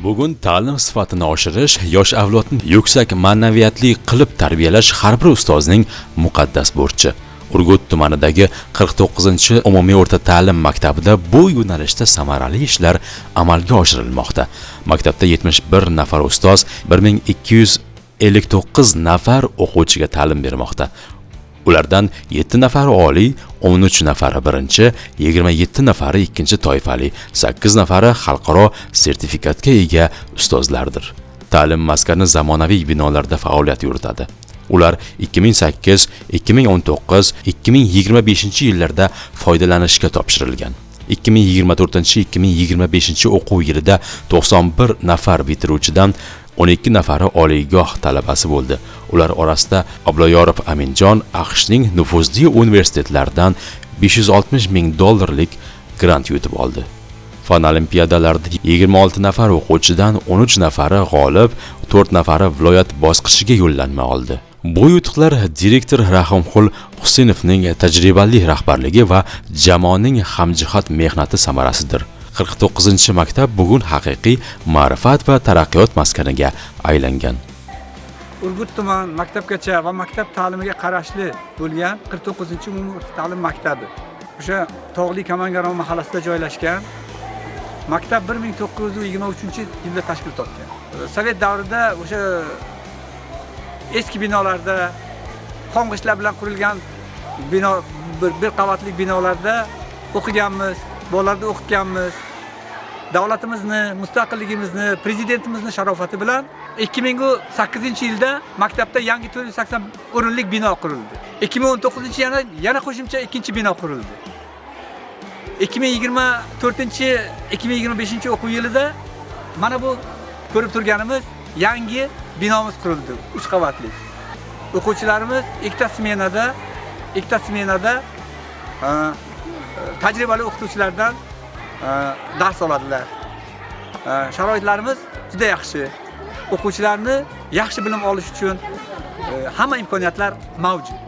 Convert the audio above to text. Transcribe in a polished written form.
Bugun ta'lim sifatini oshirish, yosh avlodni yuksak ma'naviyatli qilib tarbiyalash har bir ustozning muqaddas burchi. Urgut tumanidagi 49-umumiy o'rta ta'lim maktabida bu yo'nalishda samarali ishlar amalga oshirilmoqda. Maktabda 71 nafar ustoz 1259 nafar o'quvchiga ta'lim bermoqda. Ulardan 7 nafari oliy, 13 nafari birinchi, 27 nafari ikkinchi toifali, 8 nafari xalqaro sertifikatga ega ustozlardir. Ta'lim maskani zamonaviy binolarda faoliyat yuritadi. Ular 2008, 2019, 2025-yillarda foydalanishga topshirilgan. 2024-2025 o'quv yilida 91 nafar bitiruvchidan 12 nafari oliygoh talabasi bo'ldi. Ular orasida Abloyorov Aminjon AQShning nufuzli universitetlaridan 560 ming dollarlik grant yutib oldi. Fan olimpiadalarida 26 nafar o'quvchidan 13 nafari g'olib, 4 nafari viloyat bosqichiga yo'llanma oldi. Bu yutuqlar direktor Rahimqul Husenovning tajribali rahbarligi va jamoaning hamjihat mehnati samarasidir. 49-maktab bugun haqiqiy ma'rifat va taraqqiyot maskaniga aylangan. Urgut tuman maktabgacha va maktab ta'limiga qarashli bo'lgan 49-umumiy o'rta ta'lim maktabi. O'sha Tog'li Kamangaron mahallasida joylashgan. Maktab 1923-yilda tashkil topgan. Sovet davrida o'sha eski binolarda xom g'ishtlar bilan qurilgan bino, bir qavatli binolarda o'qiganmiz, bolalarni o'qitganmiz. Davlatimizni, mustaqilligimizni, prezidentimizni sharofati bilan 2008-yilda maktabda yangi 480 o'rinlik bino qurildi. 2019 yana qo'shimcha ikkinchi bino qurildi. 2024-2025 o'quv yilida mana bu ko'rib turganimiz yangi binomiz qurildi, 3 qavatli. O'quvchilarimiz ikkita smenada tajribali o'qituvchilardan dars oladilar. Sharoitlarimiz juda yaxshi. O'quvchilarni yaxshi bilim olish uchun hamma imkoniyatlar mavjud.